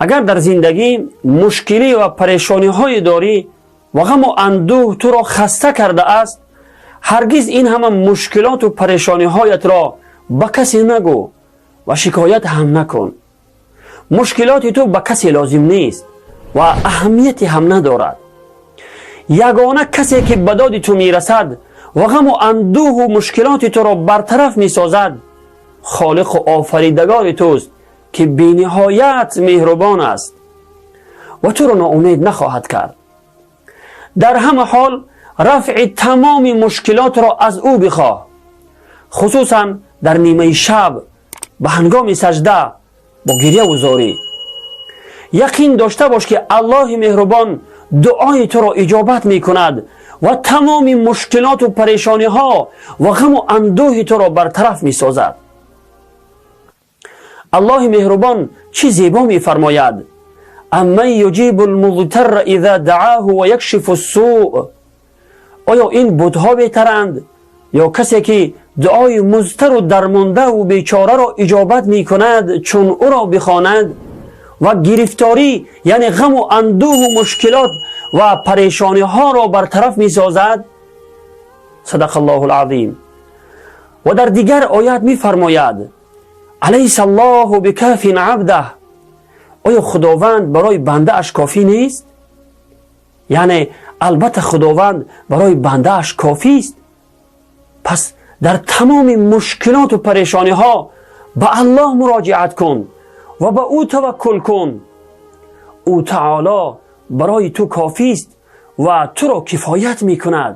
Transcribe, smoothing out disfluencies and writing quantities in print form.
Агар дар зиндагӣ мушкилӣ ва парешониҳое дорӣ ва ғаму андӯҳ туро хаста кардааст, ҳаргиз ин ҳама мушкилоту парешониҳоятро ба касе нагӯ ва шикоят ҳам накун. Мушкилоти ту ба касе лозим нест ва аҳамияте ҳам надорад. Ягона касе, ки ба доди ту мерасад ва ғаму андӯҳу мушкилоти туро бартараф месозад, Холиқу Офаридагори туст, ки бениҳоят меҳрубон аст ва туро ноумед нахоҳад кард. Дар ҳама ҳол рафъи тамоми мушкилотро аз ӯ бихоҳ, хусусан дар нимаи шаб, ба ҳангоми сажда, бо гиряву зорӣ. Яқин дошта бош, ки Аллоҳи меҳрубон дуои туро иҷобат мекунад ва тамоми мушкилоту парешониҳо ва ғаму андӯҳи туро бартараф месозад. Аллоҳи меҳрубон чӣ зебо мефармояд: أمن يجيب المضطر إذا دعاه ويكشف السوء. Оё ин бутҳо беҳтаранд ё касе, ки дуои музтару дармондаву бечораро иҷобат мекунад, чун ӯро бихонад, ва гирифторӣ, яъне ғаму андӯҳу мушкилот ва парешониҳоро бартараф месозад? صدق الله العظيم. Ва дар дигар оят мефармояд: أليس الله بكاف عبده. Оё Худованд барои бандааш кофӣ нест? Яъне албатта, Худованд барои бандааш кофист. Пас дар тамоми мушкилоту парешониҳо ба Аллоҳ муроҷиат кун ва ба ӯ таваккул кун. Ӯ таоло барои ту кофист ва туро кифоят мекунад.